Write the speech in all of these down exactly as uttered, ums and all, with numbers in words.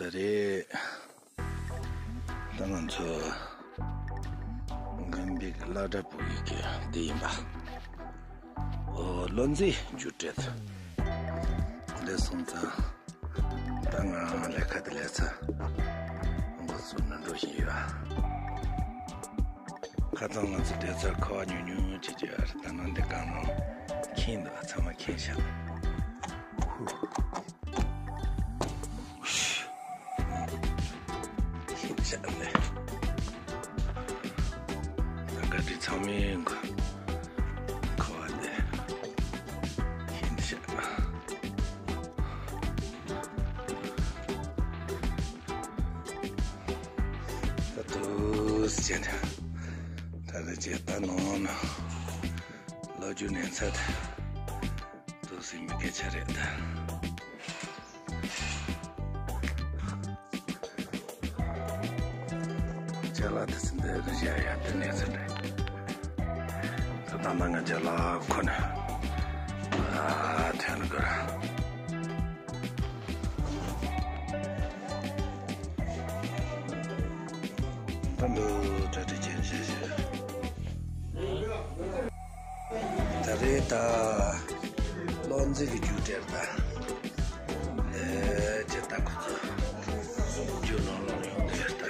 ད་རེས་ད་ང་ཚོ་མགོན་པོའི་བླ་གྲྭ་བུ་ཡུལ་གྱི་འདི་ཡིན་པ། ཨོ། བློ་འཛིན་རྒྱུགས་སྤྲད་འདི་སོང་ཙང་། ད་ང་ལས་ཀ་དེ་ལས་ཚ་འགོ་བཙུགས་ནས་འགྲོ་བཞིན་ཡོད། ཁ་སང་ང་ཚོ་བསྡད་ཚར་ཁ་བ་ཉུང་ཉུང་ཅིག་ཅིག་ཡོད་རེད། ད་ནང་འདི་གང་རུང་ཁེངས་འདུག་ཚང་མ་ཁེངས་ཤག་ཁེངས་ཤག་ནས། ད་ག་དུས་ཚང་མའི་ཁ་བ་དེ་ཁེངས་ཤག་ད་དུས་ཟེར་ན། ད་ལྟ་ཅེས་ད་ནང་ན་ལོ་རྒྱུས་ནས་ཚད་དུས་ཟིན་མི་སྐད་ཆ་རེད་ད། ཅ་ལག་དེ་ཚོ་འདི་རུ་བཞག་ཡ་དེ་ནས་ཚོ་རེད། ད་ལྟ་ང་ཅ་ལག་ཁོ་ན་ཨ་ཐོན་དགོས། ད་འདུག་གྲ་སྒྲིག་བྱས་བྱས་བྱས། ད་རེས་ད་བློ་འཛིན་གྱི་རྒྱུགས་སྤྲད་པ། ཨེ་ཅེ་ད་ཁོ་ཚོ་རྒྱུགས་ལོང་ལོང་ཡོང་དུས་ད།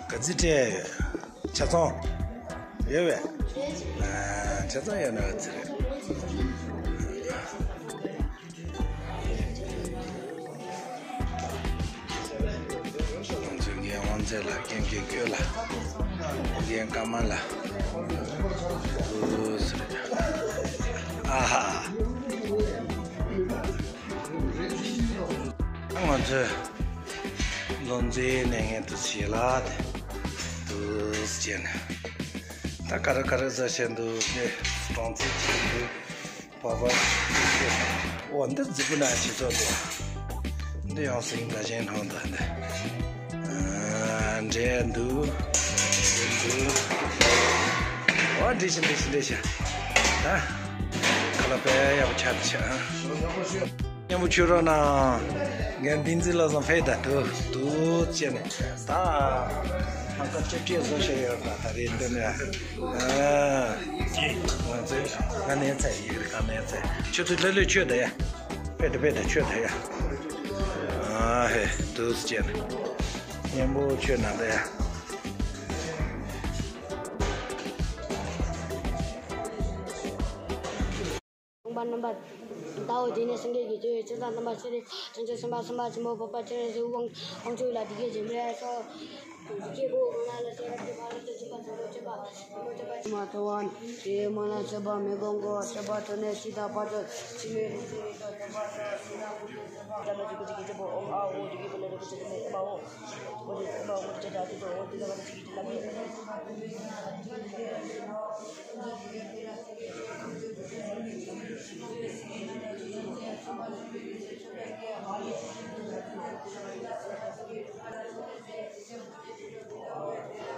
ག་ཚོད་སྤྲད་ཡོད། ཆ་ཚང་ཡོད་པས། ཨ། ཆ་ཚང་ཡོད་ན་ག་ཚོད་རེད། ང་ཚོའི་རྒན་དབང་ཚེ་ལགས། རྒན་དགེ་སྐྱོ་ལགས། རྒན་ཀརྨ་ལགས། ཨ་ཧ། ང་ཚོའི་བློ་འཛིན་གནས་ངན་དུ་བྱེད་ལ་དེ་དུ་བྱས་ནས། ད་ག་རེ་ག་རེ་ཟ་བྱས་འདུག་གས། གྲོང་ཚོའི་ཆེད་དུ་བ་བ་འོ་འདི་རྫིག་པོ་ན་བྱེད་ཚོད་འདུག་འདི་ཡང་སེང་འདྲ་ཅན་ནང་དུ་འདི་འདྲེ་འདུག་འདི་འདུག་འོ་འདི་བཞིན་འདི་བཞིན་འདི་བཞིན་ད་ག་ལ་པའི་ཡག་པོ་ཆགས་འདུག་ཆགས། མཉམ་པོ་བྱོས་རོགས་གནང་། ངས་བསྟན་འཛིན་བློ་བཟང་ཕེབས་ད་དུ་དུ་བྱས་ནས་ད་ཧང་ཀ་ཅེབ་ཅེབ་བཟོ་བྱས་ཡོད་པ་ད་རེད་འདི་ནས། ཨ། ང་ཚོས་ང་གནས་ཚད་ཡིག་རིགས་ག་གནས་ཚད་ཁྱོད་ཚོས་ལྷོད་ལྷོད་བྱོས་ད་ཡ། ཕེབས་ད་ཕེབས་ད་བྱོས་ད་ཡ། ཨ་ཧེ་དུ་བྱས་ནས་མཉམ་པོ་བྱོས་ན་ད་ཡ། ལུང་པ་རྣམ་པར་བལྟའོ། དེ་ནས་སངས་རྒྱས་ཀྱིས་དེ་བས་ཅི་ཙམ་རྣམ་པར་ཕྱེ་རེ། བྱང་ཆུབ་སེམས་དཔའ་སེམས་དཔའ་ཆེན་པོ་འཕགས་པ་སྤྱན་རས་གཟིགས་དབང་དབང་ཕྱུག་ལ་འདི་སྐད་ཅེས་སྨྲས་སོ། ཀྱེ་ཧོ། གང་ལ་ལ་ཤེས་རབ་ཀྱི་ཕ་རོལ་ཏུ་ཕྱིན་པ་ཐམས་ཅད་མཁྱེན་པ་ཆེན་པོ་ཁྱབ་པ་ཆེན་པོ་ཆེ་བ་ནི། དེའི་མ་ལ་ཆོད་པ་མི་སྒོམ་གོ། ཆོད་པ་ཐོབ་ནས་ཤི་དང་བར་དུ་ཕྱི་མའི་ལུས་སུ་ཡོད་དོ། ཆོད་པ་ཐོབ་ནས་ཤི་དང་བར་དུ་ཕྱི་མའི་ལུས་སུ་ཡོད་དོ། ཨོཾ་ཨཱཿཧཱུྃ་ཧྲཱིཿ་ཀྱེ་ཧོ། ཨོཾ་ཨཱཿཧཱུྃ་ཧྲཱིཿ་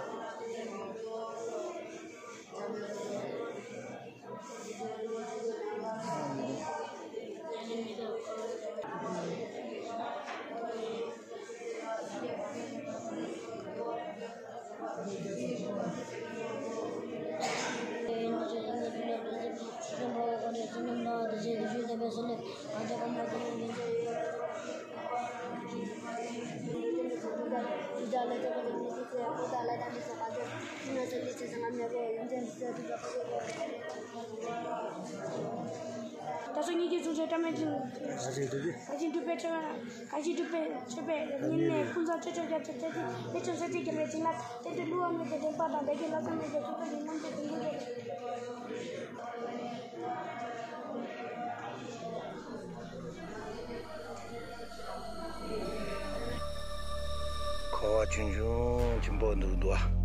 ཀྱེ་ཧོ། ཨོཾ་ཨཱཿཧཱུྃ་ཧྲཱིཿ་ཀྱེ་ཧོ། ཨོཾ་ཨཱཿཧཱུྃ་ཧྲཱིཿ་ཀྱེ་ཧོ། ད་སོ་གཉིས་ཀྱི་ཚུན་ཆད་བཀྲ་མའི་ཚིག་ག་ཅི་འདུག་གི་ག་ཅི་འདུག་པའི་ཆོས་ག་ཅི་འདུག་པའི་ཆོས་པའི་ཉིན་ནས་ཀུན་བཟང་ཆོས་ཕྱོགས་རྒྱ་ཆེ་ཚེ་ཚེ་ཚེ་ཆུང་ས་ཚེ་རྒྱལ་བའི་བྱིན་རླབས་ཏན་ཏན་བསླུ་བ་མེད་པའི་བདེན་པ་དང་བདེ་དགེ་ལྷག་བསམ་མེད་པའི་ཐུགས་རྟོག་གི་རྣམ་དཔྱོད་ཀུན་འདུས་རེད། ཁ་བ་ཆུང་ཆུང་ཆེན་པོ་འདུག་འདུག་ཨ།